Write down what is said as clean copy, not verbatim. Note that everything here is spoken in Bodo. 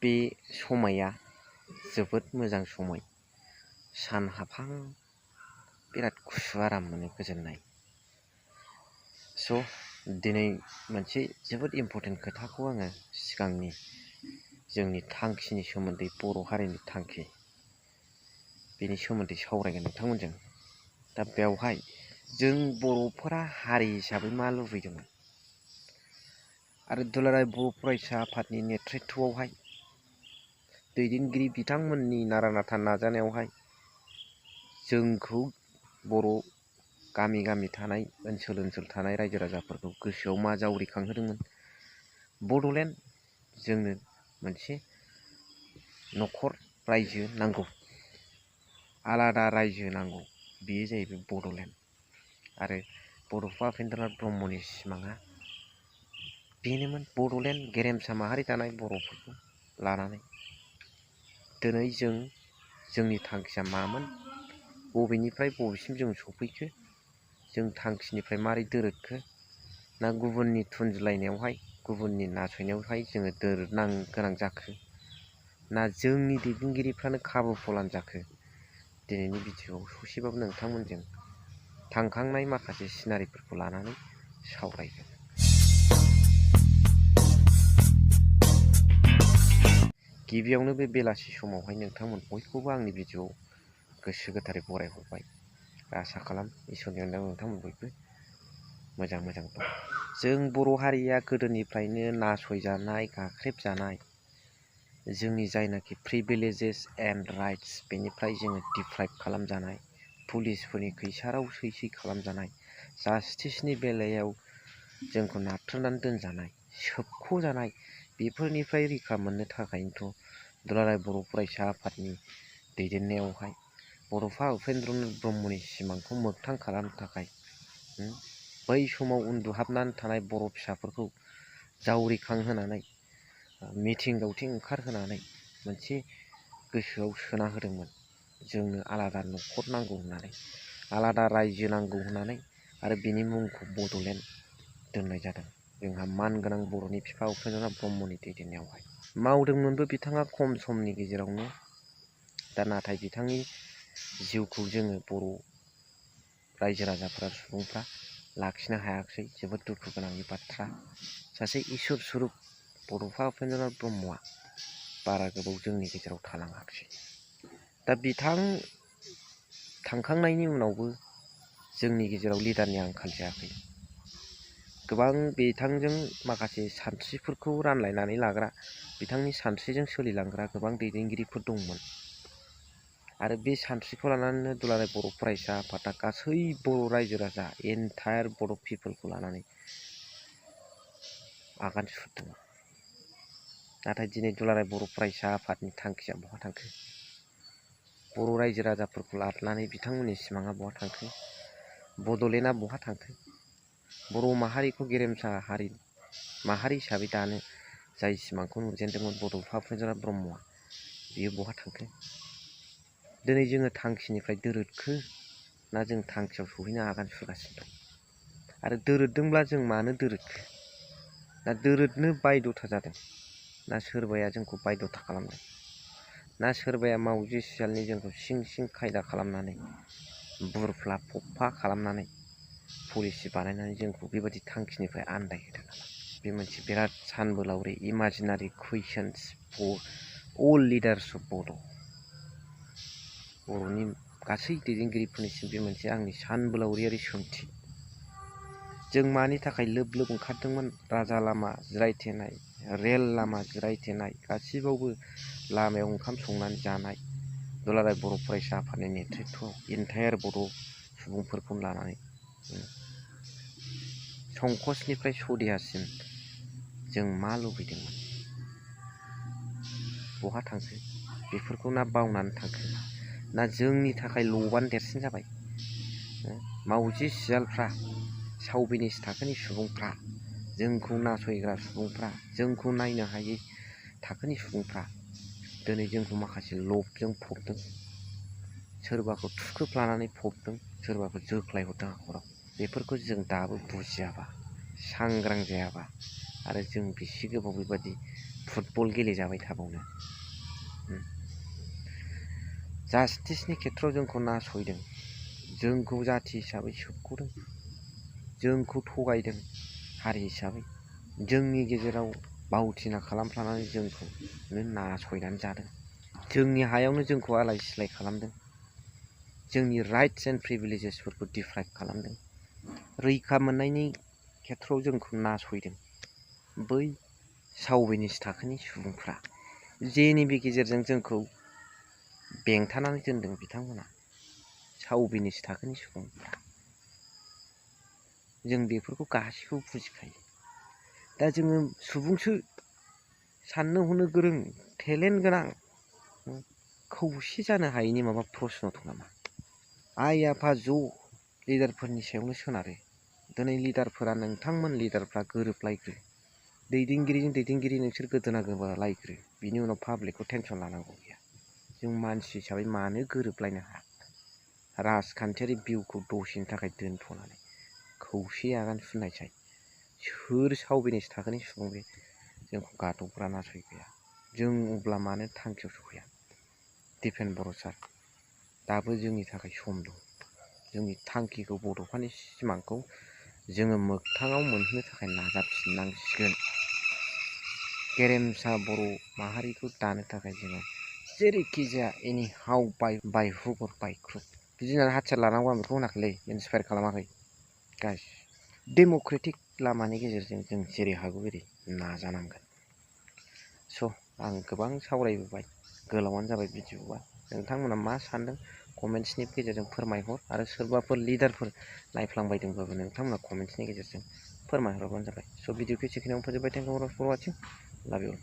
बे समाया जोबोद मोजां समय। सान हाबहां बिराद गुसु आराम मोनो गोजोननाय। दिनै मोनसे जोबोद इम्परटेन्ट खोथाखौ आङो सिगांनि जोंनि थांखिनि सोमोन्दै बर' हारिनि थांखि बेनि सोमोन्दै सावरायगोन नोंथांमोनजों। दा बेवहाय जों बर'फोरा हारि हिसाबै मा लुबैदोंमोन आरो दुलाराय बर' फरायसा आफादनि नेतृत्वआवहाय दैदेनगिरि बिथांमोननि नारा नाथा नाजानायावहाय जोंखौ बर' गामि गामि थानाय ओनसोल थानाय रायजो राजाफोरखौ गोसोआव मा जावरिखांहोदोंमोन, बड'लेण्ड जोंनो मोनसे न'खर रायजो नांगौ, आलादा रायजो नांगौ, बेयो जाहैबाय बड'लेण्ड। आरो बड'फा उपेन्द्रनाथ ब्रह्मनि सिमाङा बेनोमोन, बड'लेण्ड गेरेमसा माहारि थानाय बर'फोरखौ लानानै। दिनै जोंनि थांखिया मामोन, बबेनिफ्राय बबेसिम जों सफैखो, जों थांखिनिफ्राय मारै दोरोदखो, ना गुबुननि थुनज्लायनायावहाय गुबुननि नासयनायावहाय जोङो दोरोदनां गोनां जाखो, ना जोंनि दैदेनगिरिफ्रानो खाबु फलान जाखो, दिनैनि भिडिअ'आव ससेबाबो नोंथांमोनजों थांखांनाय माखासे सिनारिफोरखौ लानानै सावरायगोन। गिबियावनो बे बेलासि समावहाय नोंथांमोन बयखौबो आंनि भिडिअ'आव गोसो गोथारै बरायहरबाय। आसा खालाम इसोरनि अननायाव नोंथांमोन बयबो मोजां दं। जों बर' हारिया गोदोनिफ्रायनो नासयजानाय, गाख्रेबजानाय, जोंनि जायनाखि प्रिभिलेजेस एन्ड राइट्स बेनिफ्राय जोङो डिप्राइभ खालामजानाय, पुलिसफोरनि खैसाराव सै खालामजानाय, जास्टिसनि बेलायाव जोंखौ नारथ्रोनानै दोनजानाय, सोबख'जानाय, बेफोरनिफ्राय रैखा मोननो थाखायनोथ' दुलाराय बर' फरायसा आफादनि दैदेननायावहाय बड'फा उपेन्द्रनाथ ब्रह्मनि सिमांखौ मोगथां खालामनो थाखाय बै समाव उन्दुहाबनानै थानाय बर' फिसाफोरखौ जावरिखांहोनानै मिथिं दावथिं ओंखारहोनानै मोनसे गोसोआव सोना होदोंमोन, जोंनो आलादा न'खर नांगौ होननानै, आलादा रायजो नांगौ होननानै, आरो बिनि मुंखौ बड'लेण्ड दोननाय जादों। जोंहा मानगोनां बर'नि बिफा उपेन्द्रनाथ ब्रह्मनि दैदेननायावहाय मावदोंमोनबो बिथाङा खम समनि गेजेरावनो। दा नाथाय बिथांनि जिउखौ जोङो बर' रायजो राजाफ्रा सुबुंफ्रा लाखिनो हायाखिसै, जोबोद दुखु गोनांनि बाथ्रा। सासे इसोर सुरुप बड'फा उपेन्द्रनाथ ब्रह्मआ बारा गोबाव जोंनि गेजेराव थालाङाखिसै। दा बिथां थांखांनायनि उनावबो जोंनि गेजेराव लिडारनि आंखाल जायाखै। गोबां बिथांजों माखासे सानस्रिफोरखौ रानलायनानै लाग्रा, बिथांनि सानस्रिजों सोलिलांग्रा गोबां दैदेनगिरिफोर दंमोन। आरो बे सानस्रिखौ लानानैनो दुलाराय बर' फरायसा आफादा गासै बर' रायजो राजा एन्टायार बर' पिपोलखौ लानानै आगान सुरदोंमोन। नाथाय दिनै दुलाराय बर' फरायसा आफादनि थांखिया बहा थांखो, बर' रायजो राजाफोरखौ लानानै बिथांमोननि सिमाङा बहा थांखो, बड'लेण्डआ बहा थांखो, बर' माहारिखौ गेरेमसा हारि माहारि हिसाबै दानो जाय सिमांखौ नुजेनदोंमोन बड'फा उपेन्द्रनाथ ब्रह्मआ, बियो बहा थांखो? दिनै जोङो थांखिनिफ्राय दोरोदखो, ना जों थांखियाव सहैनो आगान सुरगासिनो दं? आरो दोरोददोंब्ला जों मानो दोरोदखो? ना दोरोदनो बायद'था जादों, ना सोरबाया जोंखौ बायद'था खालामदों, ना सोरबाया मावजि सियालनि जोंखौ सिं खायदा खालामनानै बुरफ्ला फफ्फा खालामनानै पलिसि बानायनानै जोंखौ बेबायदि थांखिनिफ्राय आन्दायहोदों नामा? बे मोनसे बिराद सानबोलावरि imaginary questions for all leaders of बर'नि गासै दैदेनगिरिफोरनिसिम बे मोनसे आंनि सानबोलावरियारि सोंथि। जों मानि थाखाय लोब लोब ओंखारदोंमोन? राजा लामा जिरायथेनाय, रेल लामा जिरायथेनाय, गासिबावबो लामायाव ओंखाम संनानै जानाय, दुलाराय बर' फरायसा आफादनि नेतृत्वआव एन्टायार बर' सुबुंफोरखौ लानानै संकसनिफ्राय सदियासिम जों मा लुबैदोंमोन, बहा थांखो? बेफोरखौ ना बावनानै थांखो, ना जोंनि थाखाय लबानो देरसिन जाबाय? मावजि सियालफ्रा, सावबिनिस थाखोनि सुबुंफ्रा, जोंखौ नासयग्रा सुबुंफ्रा, जोंखौ नायनो हायै थाखोनि सुबुंफ्रा दिनै जोंखौ माखासे लबजों फबदों, सोरबाखौ थुखोफ्लानानै फबदों, सोरबाखौ जोख्लायहरदों हाखराव। बेफोरखौ जों दाबो बुजियाबा, सांग्रां जायाबा, आरो जों बेसे गोबाव बेबायदि फुटबल गेलेजाबाय थाबावनो। जास्टिसनि खेथ्रआव जोंखौ नासयदों, जोंखौ जाथि हिसाबै सोबख'दों, जोंखौ थगायदों हारि हिसाबै, जोंनि गेजेराव बावथिना खालामफ्लानानै जोंखौनो नासयनानै जादों, जोंनि हायावनो जोंखौ आलाय सिलाय खालामदों, जोंनि राइट्स एन्ड प्रिभिलेजेसफोरखौ डिफ्राइड खालामदों, रैखा मोननायनि खेथ्रआव जोंखौ नासयदों बै सावबिनिस थाखोनि सुबुंफ्रा, जेनिबि गेजेरजों जोंखौ बेंथानानै दोनदों बिथांमोना सावबिनिस थाखोनि सुबुंफ्रा। जों बेफोरखौ गासैखौबो बुजिखायो। दा जोङो सुबुंसो, साननो हनो गोरों, टेलेन्ट गोनां, खौसे जानो हायैनि माबा प्रस्न' दं नामा? आइ आफा ज' लिडारफोरनि सायावनो सोनारो। दिनै लिडारफोरा, नोंथांमोन लिडारफ्रा गोरोबलायग्रो, दैदेनगिरिजों दैदेनगिरि नोंसोर गोदोना गोबालायग्रो, बिनि उनाव पाब्लिकखौ टेनसन लानांगौ गैया। जों मानसि हिसाबै मानो गोरोबलायनो हाया? राजखान्थियारि भिउखौ दसेनि थाखाय दोनथ'नानै खौसे आगान सुरनायसाय सोर सावबिनिस थाखोनि सुबुं बे जोंखौ गादबग्रा नासयग्राया? जों अब्ला मानो थांखियाव सफैया? दिफेन बर' सार, दाबो जोंनि थाखाय सम दं। जोंनि थांखिखौ, बड'फानि सिमांखौ जोङो मोगथाङाव मोनहोनो थाखाय नाजाफिननांसिगोन। गेरेमसा बर' माहारिखौ दानो थाखाय जोङो जेरैखि जाया एनि हाउ बाय हुक अर बाय क्रुक बिदि होननानै हाथियार लानांगौ आं बेखौ होनाखैलै, इन्सपायार खालामाखै गाइस। डेम'क्रेटिक लामानि गेजेरजों जों जेरै हागौ एरै नाजानांगोन। स' आं गोबां सावरायबोबाय, गोलावानो जाबाय भिडिअ'आ। नोंथांमोना मा सान्दों कमेन्ट्सनि गेजेरजों फोरमायहर, आरो सोरबाफोर लिडारफोर नायफ्लांबायदोंबाबो नोंथांमोना कमेन्ट्सनि गेजेरजों फोरमायहरबानो जाबाय। स' भिडिअ'खौ एसेखिनियावनो फोजोबबाय। थेंक इउ फर वाचिं, लाभ इउ।